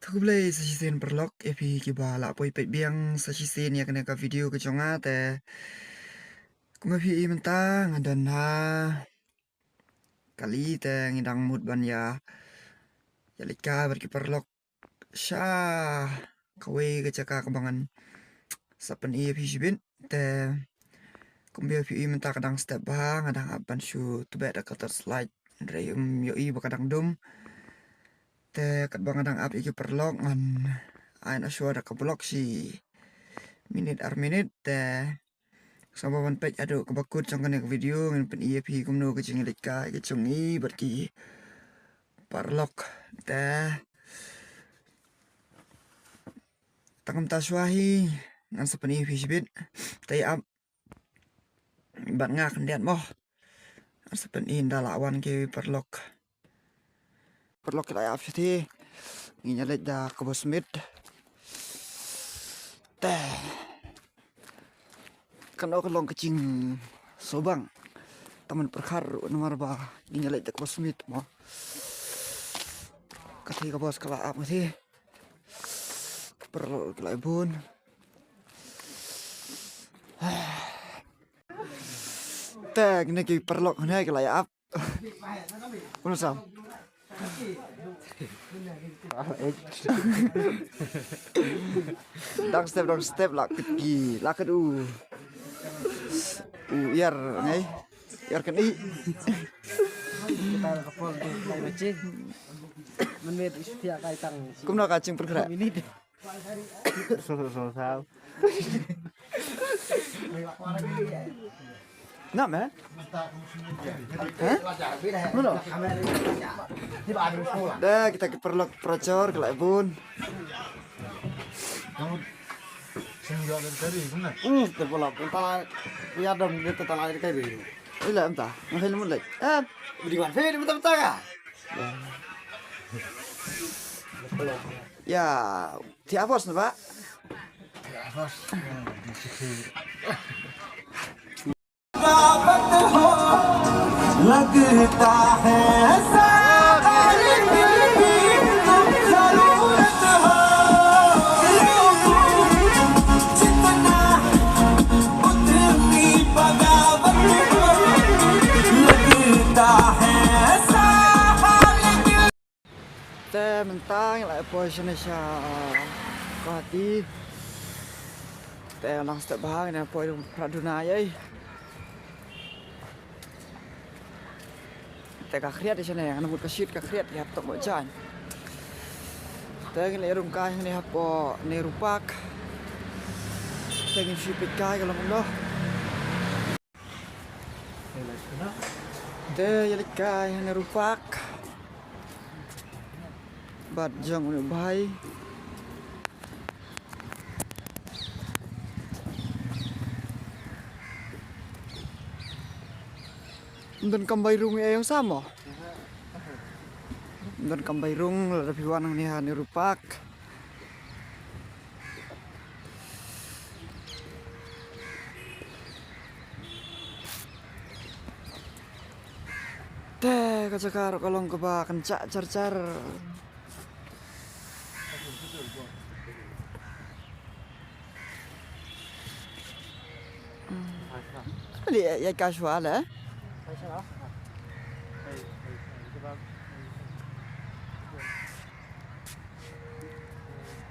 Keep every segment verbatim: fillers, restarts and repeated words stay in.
Khublei sa shisien paralok ïa phi kiba la poi peit biang sa shisien ïa kane ka video ka jong nga te. Kumba phi i mynta nga don ha kali te ngi dang mut ban ïa ïaleit kai bad ki paralok sha kawei ka jaka kaba ngan sa pyni ïa phi shibit. Te kumba phi i mynta ka dang step bha, nga dang ap ban shu tbeh da ka torchlight, hynrei ym ïohi ba ka dang dum. Te katba nga dang ap ïa ki paralok ngan ai noh shuwa da ka vlog shi minit ar minit. Te sngewbha ban peit haduh kaba kut jong kane ka video, ngan pyni ïa phi kumno ka jingïaleit kai ka jong ngi bad ki paralok. Te tang kumta shuwa hi ngan sa pyni ïa phi shibit. Te ïa ap bad nga khyndiat mo. Ngan sa pyni ynda la wan ki paralok. Paralok ki la ïa ap shathie. Ngin ïaleit da ka bos miet. Te kano ka long ka jingsngewbang, tang ban pyrkhat ruh namar ba ngin ïaleit da ka bos miet mo. Ka thie ka bos ka la ap nga thie. Ki paralok ki la ïa bun. Te kine ki paralok ne ki la ïa ap. Kumno Sam? Dang step, dang step la kut ki, la kut u. U ïar ngai. Ïar kani. Kumno ka jingpyrkhat? Minit. Song, song, song, song. Nam, eh? Hah? Mano? Da kita ki paralok parajor ki la ïa bun. Hmm, te paralok, entah lah, ïa dam, dia tetap lah, kayak gitu. Ila, entah, ngapain lagi? Eh, beri wan, hei, dia betul-betul kah? Ya, ti apos na ba? लगता है ऐसा, हर दिल की तुम जरूरत हो, जितना उतनी बगावत हो, लगता है ऐसा, हर दिल Te mynta ngi la poi shane sha Guwahati. Te nang step bha ngi poi dum praduna ei. Te ka khriat shane, ngan mut ka shit ka khriat ïa tong mo jan. Te ngi la rung kai ngi hapoh Nehru Park. Te ngin shu peit kai ka long kumno. Te ïa leit kai ha Nehru Park. Bad jong u bai. Ym don kam bai rung ïa ong samo. Ym don kam bai rung lada phi wan hangne ha Nehru Park. Te ka jaka ruh ka long kaba kynjah jar jar. Ïa, ïa ka shuwa le.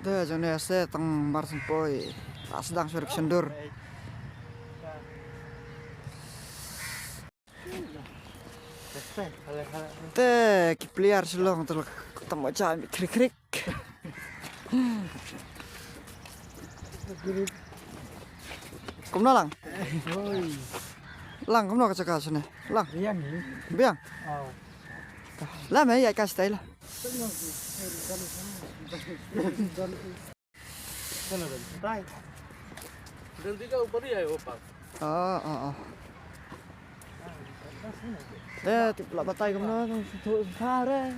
Te jong ne se tang mar sngewpoi. La sdang shuwa ruh shndur. Te ki player Shillong te la tang ma jam krik krik. Kumno lang? Lang kumno ka jaka shane? Lang. Biang. Biang. Aw. La me ïa ka style. Sana dan. Tai. Dan tiga upadi ya opak. Ah, ah, ah. Eh, tip la batai kumno tu, tu sare.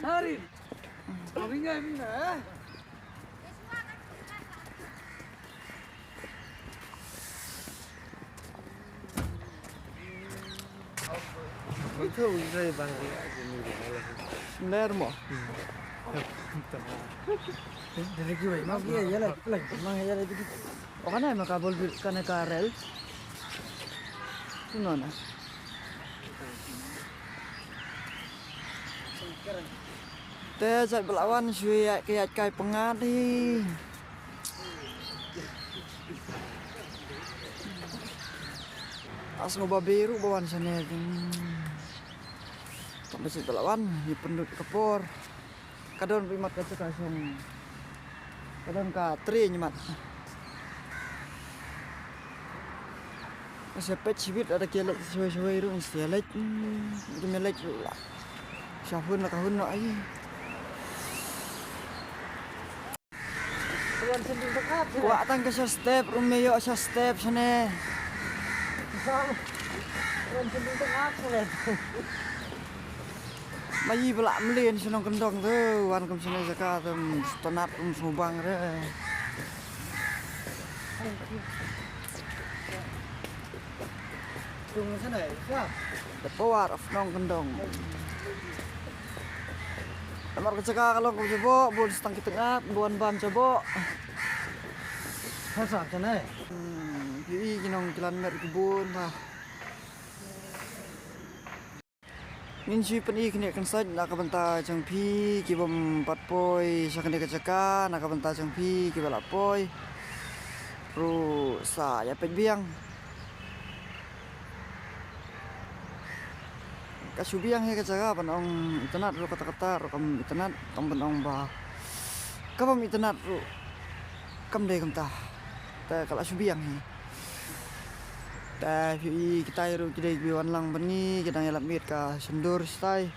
Harin. Kami ngai mina, eh. Ito, ito bang ri aja ni. Ler mo. Dari kiwei, mas kiwei, ya lah, lah, mang ya lah dikit. O kane ma ka bol bil kane ka rel. Kumno na. Te jait ba la wan shu ïaid ka ïaid kai pyngngad hi. As ngo ba biru ba wan shane. Tang ba jait ba la wan ni pyndut ka por. Ka don ba imat ka jaka shong. Ka don ka tre imat. Nga sa peit shibit ada ki leit shawei shawei ruh, nga sa leit. Hmm, ki me leit ruh la. Sha hun la ka hun noh ai. Kwah tang ka sha step ruh me ïoh sha step shane. Ma i ba la mlien shnong kyndong tu wan kum shane jaka tu, ym sngewtynnat ym sngewbang re. The power of nongkyndong. Namar ka jaka ka long kum jaboh, bun stang ki tyngab, bun bam jaboh. Ha sap shane. Hmm, ki i ki nong ki lan met ki bun ba. Ngin shu pyni kine kan sait na ka bynta jong phi ki bym pat poi sha kane ka jaka, na ka bynta jong phi ki ba la poi ruh sa ïa peit biang. Ka shu biang hi ka jaka ban ong itynnat ruh kata kata ruh kam itynnat, kam ban ong ba ka bym itynnat ruh kam dei kumta. Te ka la shu biang hi. Te phi i kitai ruh ki dei ki wan lang ban ngi ki dang ïalap miet ka shyndur shatai.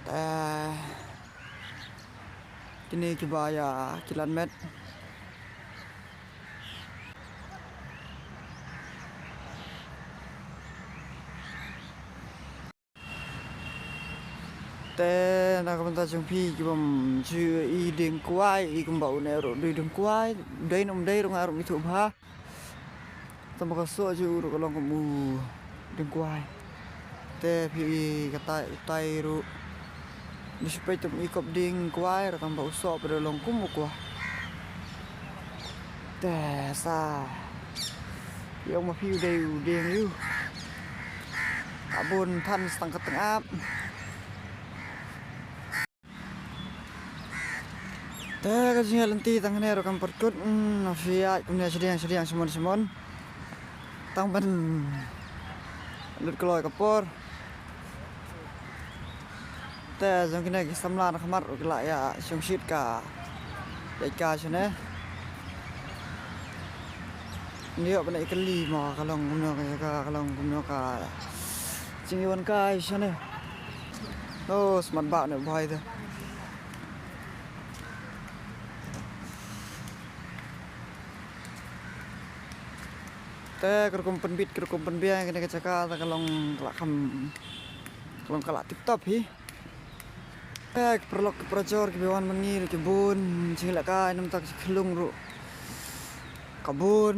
Te kine ki ba ïa ki lan met. Te na ka bynta jong phi ki bym ju i dieng kwai, i kumba une ruh dei dieng kwai, dei nym dei ruh nga ruh ym ithuh bha. Tang ba ka soh ju ruh ka long kum u dieng kwai. Te phi i katai utai ruh. Dei shu peit tang i kop dieng kwai ruh tang ba u soh pat u long kum u kwah. Te sa ïong ma phi u dei u dieng ïu. Ka bun than stang ka tyngab. Te ka jingïaid lynti tang kane ruh kam pat kut, mm, na phi ïaid kumne shiliang shiliang shimon shimon. Tang ban lut kloi ka por. Te jong kine ki samla na khmat ruh ki la ïa shongshit ka ïaid ka shane. Ngi ïoh ban ïa kylli mo ka long kumno ka jaka, ka long kumno ka jingïawan kai shane. Oh, smat bah ne u bhai te. Te ka rukom pynbit, ka rukom pynbiang kane ka jaka te ka long ka la kham, ka long ka la tip top hi. Te ki paralok ki parajor kiba wan ban ngi ruh ki bun, jingïalehkai namar ki khlung ruh ka bun.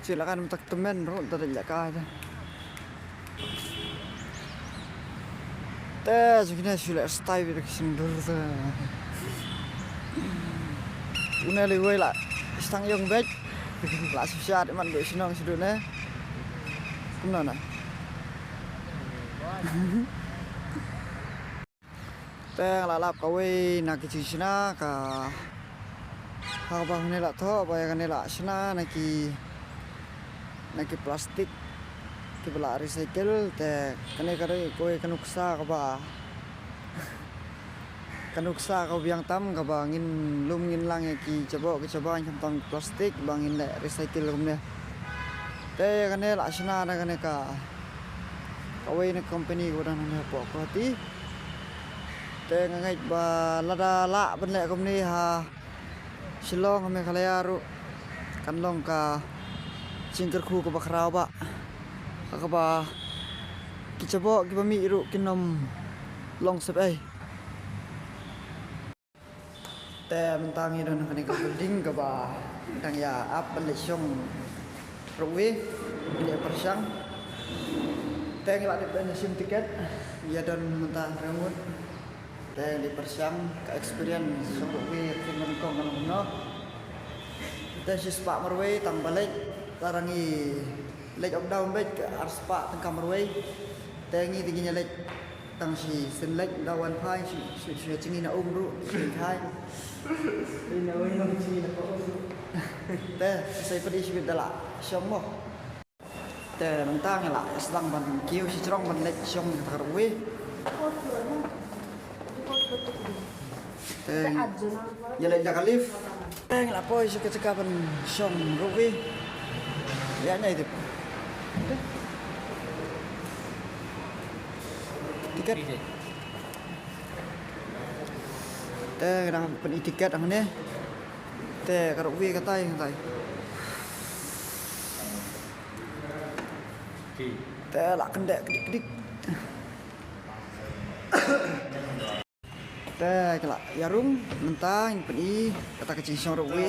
Jingïalehkai namar ki tymmen ruh da dei lehkai te. Te jong kine shu leh style bad ki shyndur te. Une lei wei la sdang ïong beit. La shu shad man beit shnong shu dune. Kumno na. Te nga la lap kawei na ki jingshna ka, ha kaba hangne la thoh ba ïa kane la shna na ki, na ki plastik kiba la recycle. Te kane ka dei kawei ka nuksa kaba, ka nuksa kaba biang tam kaba ngin lum ngin lang ïa ki jaboh ki jabaiñ khamtam ki plastik ba ngin leh recycle kumne. Te ïa kane la shna na kane ka, kawei na company kaba dang hangne hapoh Guwahati. Te nga ngeit ba lada lah ban leh kumne ha Shillong ha Meghalaya ruh kan long ka jingkyrkhu kaba khraw ba, ha kaba ki jaboh kiba mih ruh kin ym long sep ei. Te mynta ngi don ha kane ka building kaba dang ïa ap ban leit shong ruh wei, ngi leit pyrshang. Te ngi la dep ban shim tiket, ïa don mynta hynriew ngut. Te ngi pyrshang ka experience shong rugby ka nyngkong ka long kumno. Te shispah marwei tang ba leit, lada ngi leit up down beit ka arspah tyngka marwei. Te ngi te ngin ïa leit tang shisien leit, da wan phai shu shu shu jngi na um ruh shu khai. Te sa ïa peit shibit da la shong mo. Te nangta ngi la sdang ban kiew shajrong ban leit shong kata ka rugby. Te ïa leit da ka lift. Te ngi la poi sha ka jaka ban shong rugby. Ïa nai tip. Tiket. Te ngi dang pyn-i tiket hangne. Te ka rugby katai katai. Te la kyndit kdik kdik. Te ka la ïa rung mynta ngin pyn-i kata ka jingshong rugby.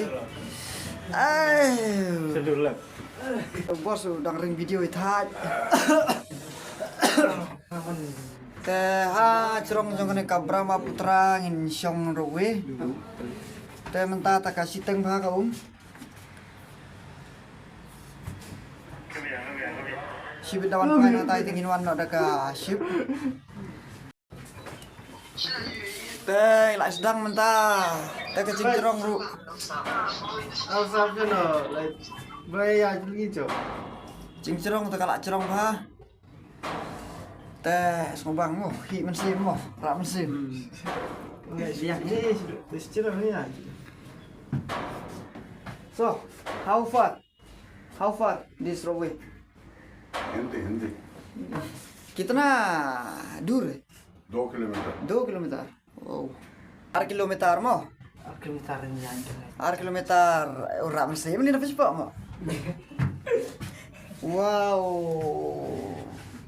Ai. Sedur lem. Bos u dang ring video i thaj. Te ha jrong jong kane ka Brahmaputra ngin shong rugby. Te mynta ta ka shiteng bha ka um. Shibit da wan phai na tai te ngin wan noh da ka ship. Te la sdang mynta. Te ka jingjrong ruh. Al sap jano, like, bai ya jilgi jo. Jingjrong te ka la jrong bha. Te sngewbang mo, hi mynsiem mo, rah mynsiem. Hmm. Ngai siang ni, te sijrong ni ya. So, how far? How far this road way? Hindi, hindi. कितना दूर है? दो किलोमीटर। दो किलोमीटर। Wow. Ar kilometer mo? Ar kilometer ni ya. Ar kilometer, ora mesti mending dapat cepat mo. Wow.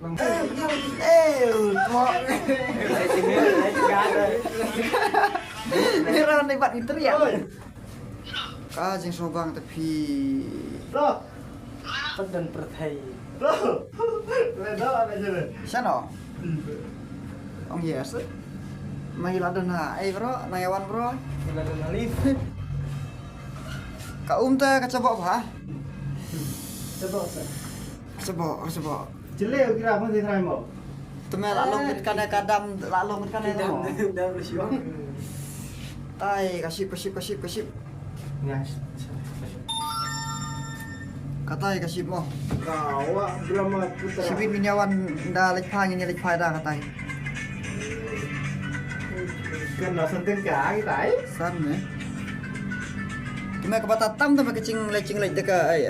Eh, mo. Ni ran ni bat ni teriak. Ka jingsngewbang te phi. Bro. Pat don pyrthei. Bro. Le do ana jere. Shano? Ong yes. Ma hi la don ha. Ei bro, nang ïa wan bro. Hi la don ha lift. Ka um te ka chaboh bha. Chaboh sa. Chaboh, chaboh. Jylliew ki rah pang ki trai mo. Te me la long kane ka dam, la long kane mo. Dam, dam shuwa. Tai ka ship, ka ship, ka ship, ka ship. Nga. Katai ka ship mo. Ka wa Brahmaputra. Ship ngin ïa wan da leit phai, ngin ïa leit phai da katai. Kan na san tyngka katai. San ne. Te me kaba tam tam te me ka jing leit, jing leit te ka ai.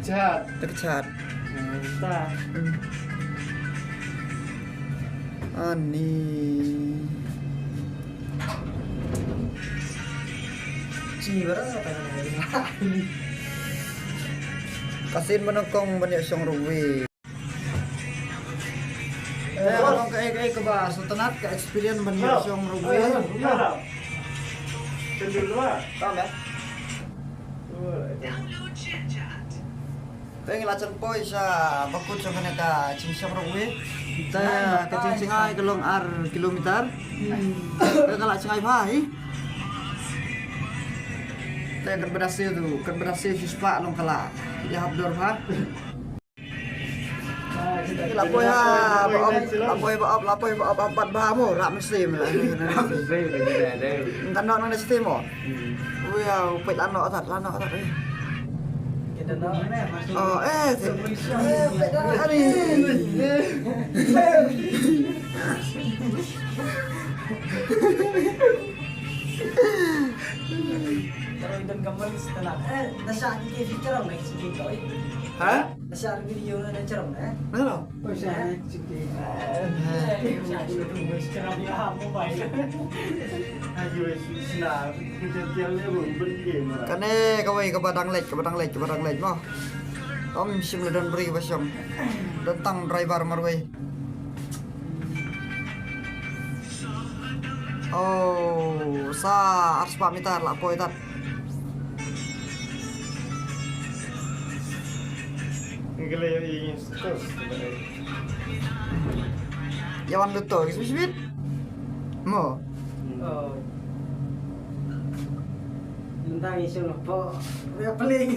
Chat. Te ka chat. Hmm, ta. Hmm. Ani. Chi bara ta. Ka sien ba nyngkong ban ïa shong rugby. Eh, ka long kaei kaei kaba sngewtynnat ka experience ban ïa shong rugby. Tam eh. Te ngi la jan poi sha bakut jong kane ka jingshong rugby. Te ka jingjngai ka long ar kilometer. Te ka la jngai bha hi. Te kan bada siew tu, kan bada siew shispah long ka la ïa hap dor bha. La poi ha, ba op, la poi ba op, la poi ba op, ba bat ba mo, rah mynsiem la. Rah mynsiem la, la, la. Ngan noh nang da siti mo. Hmm. Ui, au, peit la noh tat, la noh tat, eh. Kita noh, eh, masuk. Oh, eh, te. Eh, peit la noh, ani. Terus itu kembali setelah, eh, nasa di T V terang, eh, si Tito, eh. Hah? Nasa di video na terang, eh. Mana? Kane kawei kaba dang leit, kaba dang leit, kaba dang leit mo. Ym shym la don briew ba shong. Don tang driver marwei. Oh, sa arspah meter la poi tat. Ïa wan luto ki shibit. Mo. Oh. Mynta ngi shong hapoh ïa pling.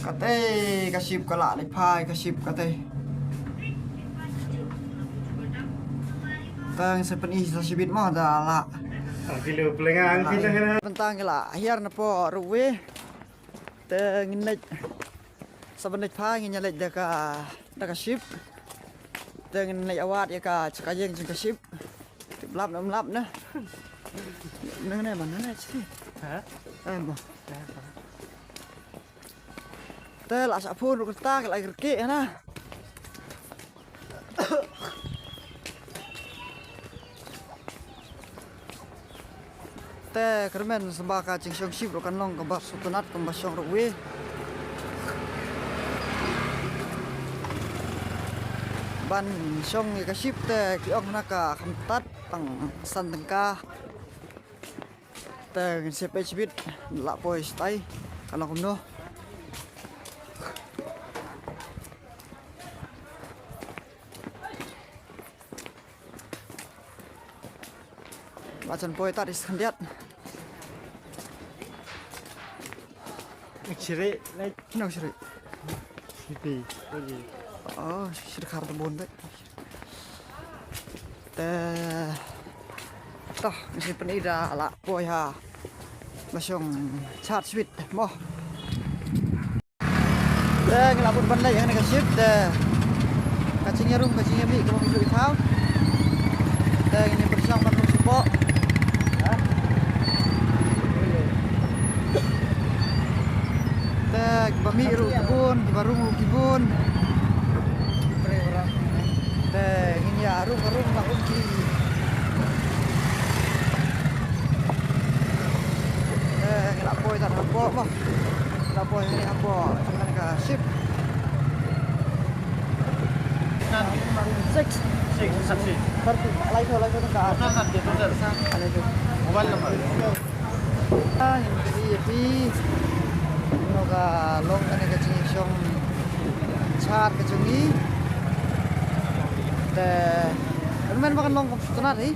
Katei ka ship ka la leit phai ka ship katei. Tang sa pyni sa shibit mo da la. Kilo pling ang kita kena. Mynta ngi la hiar na po ruwe. Te ngin leit sa ban leit phai ngin ïa leit da ka da ka ship. Te ngin leit awat ïa ka cha ka ïing jong ka ship. Te blap na mlap na. Na ne man na chi. Ha? Ai mo. Te la sa phone ruh ka ta ka la rke na. Te kyrmen symba ka jingshong ship ruh kan long kaba sngewtynnat kumba shong ruh wi. Ban shong ïa ka ship te ki ong na ka khamtat tang san tyngka. Te ngin sep shibit la poi stai ka long kumno. Ba chan poi ta di skhandiat. Chiri, like, no chiri. Chiri, chiri. Oh, chiri khar ta bun dai. Te toh, mesti peni da la poi ha. Masong chat sweet mo. Te ngi la bud ban leit ha kane ka ship te ka jingïarum ka jingïamih ka bym ju i thaw. Te ngi pyrshang ban rum shuh. Te kiba mih ruh ki bun, kiba rum ruh ki bun. Te ngin ïa rum rum la rum ki. Te ngi la poi ta hapoh mo. La poi ngi hapoh jong kane ka ship. Six. Six, six. Thirty. Lai tho, lai tho ka. Total thirty, total. Lai tho. Mobile number. Ah, ngin ïa phi. Ngi ka long kane ka jingshong chat ka jong ngi. Te men ba kan long kum sutnat hi.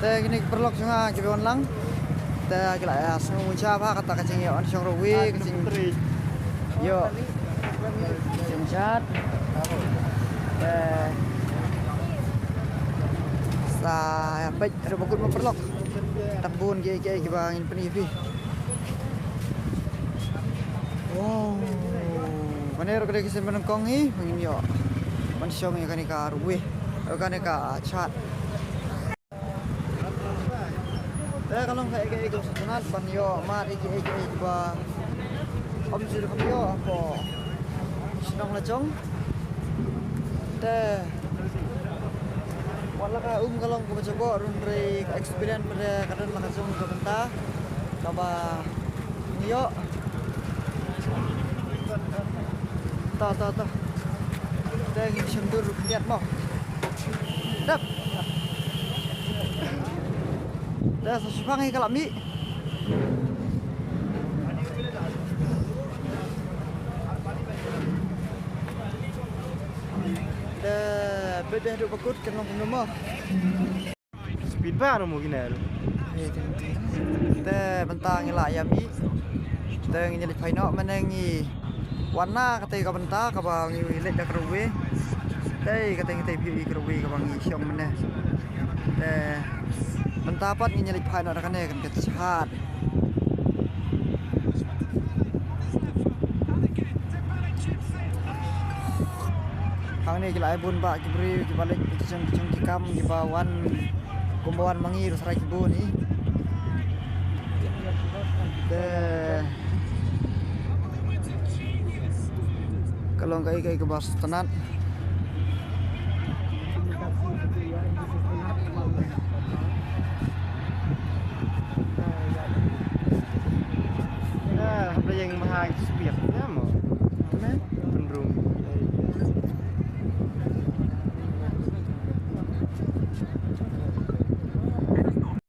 Te kine ki paralok jong nga kiba wan lang. Te ki la ïa sngew munsha bha kata ka jingïoh shong ruh wi ka jingïoh jingchat. Te sa ïa peit ruh ba kut mo paralok. Tang bun kiei kiei kiba ngin pyni phi. Wow. Kane ruh ka dei ka sien ba nyngkong hi ba ngin ïoh ban shong ïa kane ka ruh wi. Ïa kane ka chat. Te ka long kaei kaei kaba sngewtynnat ban ïoh mad ïa kiei kiei kiba ym ju kham ïoh hapoh shnong la jong. Te wat la ka um ka long kaba jaboh, hynrei ka experience pat ka don la ka jong ka bynta kaba ngi ïoh. To to to. Te ngi shim dur khyndiat mo. Dep. Te sa shipang hi ka la mih. Te peit haduh ba kut kan long kumno mo. Speed ba no mo kine. Te bynta ngi la ïa mih. Te ngi leit phai noh mynne ngi wan na kata ka bynta kaba ngi leit da ka ruh wi. Te kata ngi te phi ka ruh wi kaba ngi shong mynne. Te bynta pat ngi leit phai noh da kane kan ka chat. Hangne ki la ai bun ba ki briew kiba leit ki jong ki jong ki kam kiba wan kumba wan ma ngi ruh sarai ki bun hi. Te ka long kaei kaei kaba sngewtynnat. Ah, hap leh ïing bha.